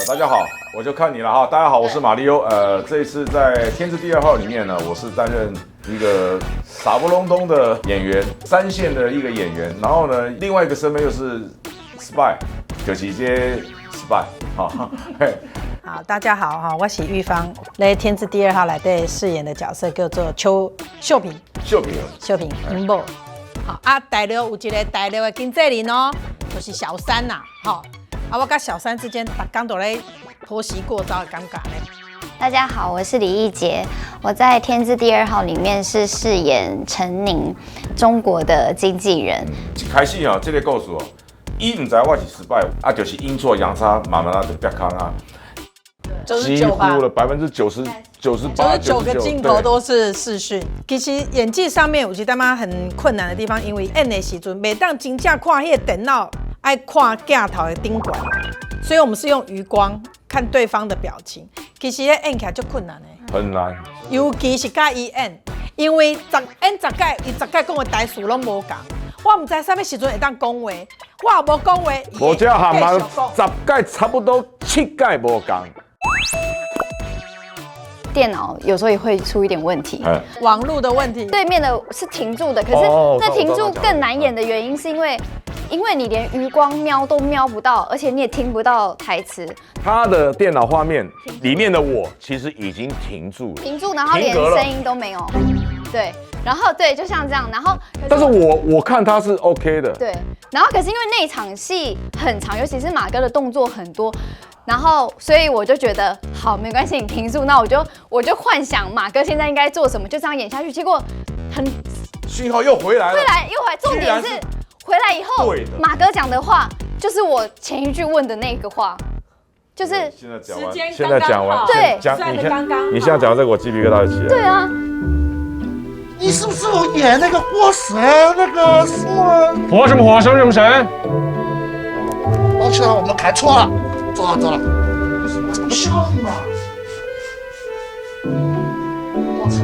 大家好，我就看你了哈。大家好，我是馬力歐。這一次在《天字第二號》裡面呢，我是擔任一個傻不隆咚的演員，三線的一個演員。然後呢，另外一個身份又是 spy，就是這 spy。好，嘿。好，大家好哈，我是玉芳，咧《天字第二號》內底飾演的角色叫做邱秀萍。秀萍。秀萍，𪜶某。好啊，大陸有一個大陸的經紀人哦，就是小三呐，吼。啊，我佮小三之間，逐工都咧婆媳過招的感覺咧。大家好，我是李藝潔，我在《天字第二號》裡面是飾演陳寧，中國的經紀人。一開始哦，這個故事哦，伊毋知我是 spy，啊，就是陰錯陽差，慢慢啊就煏空啊。幾乎了99.98%，99個鏡頭都是視訊。其實演技上面有一淡仔很困難的地方，因為演的時陣袂當真正看彼個電腦，愛看鏡頭的頂懸，所以我們是用餘光看對方的表情。其實咧演起來足困難的，很難。尤其是佮伊演，因為演10擺，伊10擺講的台詞攏無仝。我毋知啥物時陣會當講話，我也無講話。無這含嘛，10擺差不多7擺無仝。電腦有時候也會出一點問題，網路的問題。對面的是停住的，可是那停住更難演的原因是因為你連餘光瞄都瞄不到，而且你也聽不到台詞。他的電腦畫面裡面的我其實已經停住了，停住，然後連聲音都沒有。對，然後對，就像這樣，然後。但是我看他是 OK 的。對，然後可是因為那場戲很長，尤其是馬哥的動作很多。然後，所以我就覺得好，沒關係，你停住，那我就幻想馬哥現在應該做什麼，就這樣演下去。結果很訊號又回來了，回來又回來，重點是回來以後，馬哥講的話就是我前一句問的那個話，就是現在講完，時間現在講完，對，講你看，你現在講這個，我雞皮疙瘩就起來。對啊，你是不是我演那個火神那個什麼？火什麼火？神什麼神？抱歉了，我們看錯了。走了走了，這麼小嘛？我操！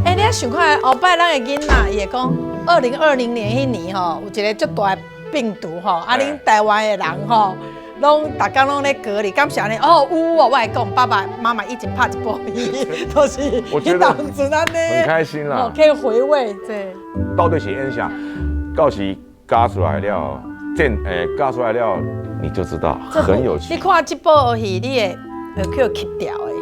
欸，你想看後擺咱的囡仔，伊會講2020年彼年吼，有一個足大的病毒吼，啊，恁台灣的人吼，攏逐工攏咧隔離，敢是按呢？哦，有哦，我會講爸爸媽媽以前拍一部戲，都是我覺得彼當陣按呢，很開心啦，可以回味對。到底是演啥？到時加出來了，這欸加出來了，你就知道很有趣。你看這部戲，你會去吸掉的。